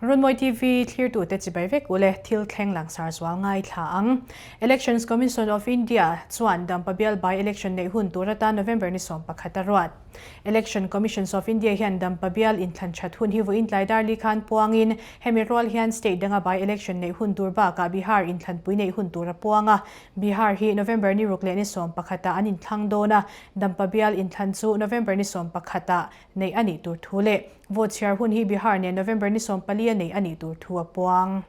Runmawi TV thlirtute chibai vek ule thil thleng langsar zual ngaithla ang. Elections Commission of India chuan Dampa bial by election neih hun tur atan November ni 11 a ruat. Election Commissions of India hian Dampa bial inthlan that hun hi vawiin tlai dar li khan puangin hemi rual hian state danga by election neih hun tur bakah Bihar inthlanpui neih hun tur a puang a. Bihar hi November ni ruk leh ni 11 ah an inthlang dawn a, Dampa bial inthlan chu November ni 11 ah neih a nih tur thu leh vote chhiar hun hi Bihar nen November ni 14 a neih a nih tur thu a puang.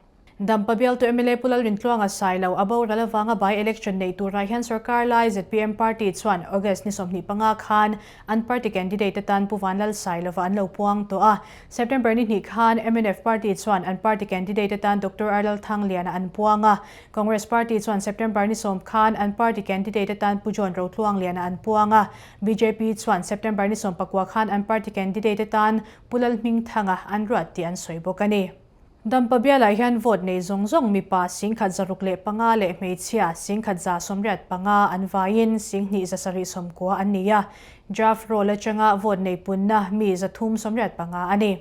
Dampa bialtu mla Pu Lalrintluanga Sailo a boral avanga by election neih turah hian sorkar lai zpm party chuan August ni 25 khan an party candidate atan Pu Vanlal Sailova an lo puang tawh a. September ni hnih khan mnf party chuan an party candidate atan Doctor Arlal Thangliana an puang a. Congress party chuan September ni 10 khan an party candidate atan Pu John Rotluangliana an puang a. Bjp chuan September ni 19 khan an party candidate atan Pu Lalhmingthanga an ruat tih an sawi bawk a ni. Dampa bialah hian vote nei zawng zawng mipa 1065 leh hmeichhia 1185 an vaiin 2179 an ni a, draft roll atanga vote nei punna mi 385 a ni.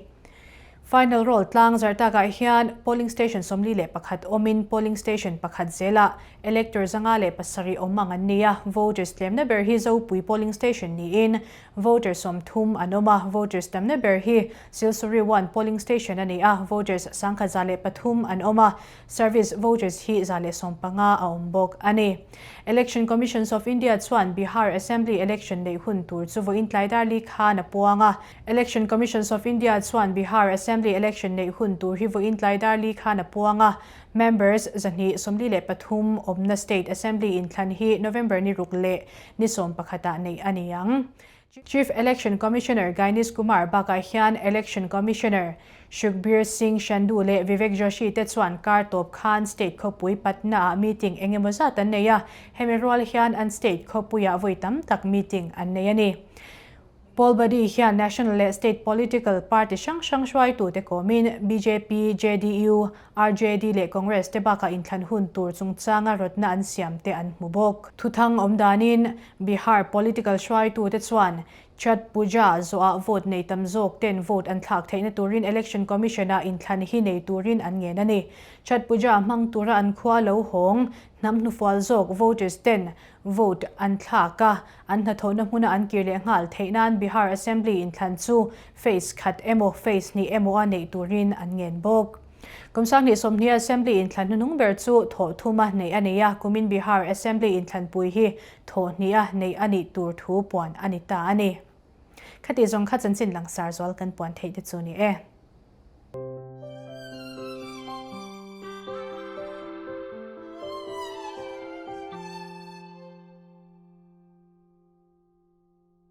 Final roll tlang zarh takah hian polling station 41 awmin polling station pakhat zelah elector 507 awm ang an ni a, voters tlemna ber hi Zopui polling station niin voter 30 an awm a, voters tamna ber hi Silsuri 1 polling station a ni a, voters 1103 an awm a, service voters hi 115 a awm bawk a ni. Election Commissions of India chuan Bihar Assembly election neih hun tur chu vawiin tlai dar li khan a puang a. Election Commissions of India chuan Bihar Assembly election neih hun tur hi vawiin tlai dar li khan a puang a. Members 273 awmna State Assembly inthlan hi November ni ruk leh ni 11 ah neih a ni ang. Chief Election Commissioner Gainis Kumar bakah hian Election Commissioner Sukhbir Singh Sandhu leh Vivek Joshi te chuan kar tawp khan state khawpui Patna ah meeting eng emaw zat an nei a, hemi rual hian an state khawpuiah vawi tam tak meeting an nei a ni. Poll body hian national leh state political party hrang hrang hruaitute kawmin bjp, JDU, RJD leh Congress te bakah inthlan hun tur chungchanga rawtna an siam te an hmu bawk. Thuthang awm danin Bihar political hruaitute chuan Chhath Puja zawhah vote nei tam zawk ten vote an thlak theihna turin Election Commission-ah inthlan hi nei turin an ngen a ni. Chhath Puja hmang tura an khua lo hawng hnam hnufual zawk voters ten vote an thlak a, an hnathawhna hmuna an kir leh nghal theih nan Bihar Assembly inthlan chu phase khat emaw phase hnih emaw a neih turin an ngen bawk. Kum 2020 Assembly inthlan hnuhnung ber chu thawh thuma neih a ni a, kumin Bihar Assembly inthlanpui hi thawh hniha neih a nih tur thu puan a ni ta a ni. Khati zawng kha chanchin langsar zual kan puan theih te chu ni e.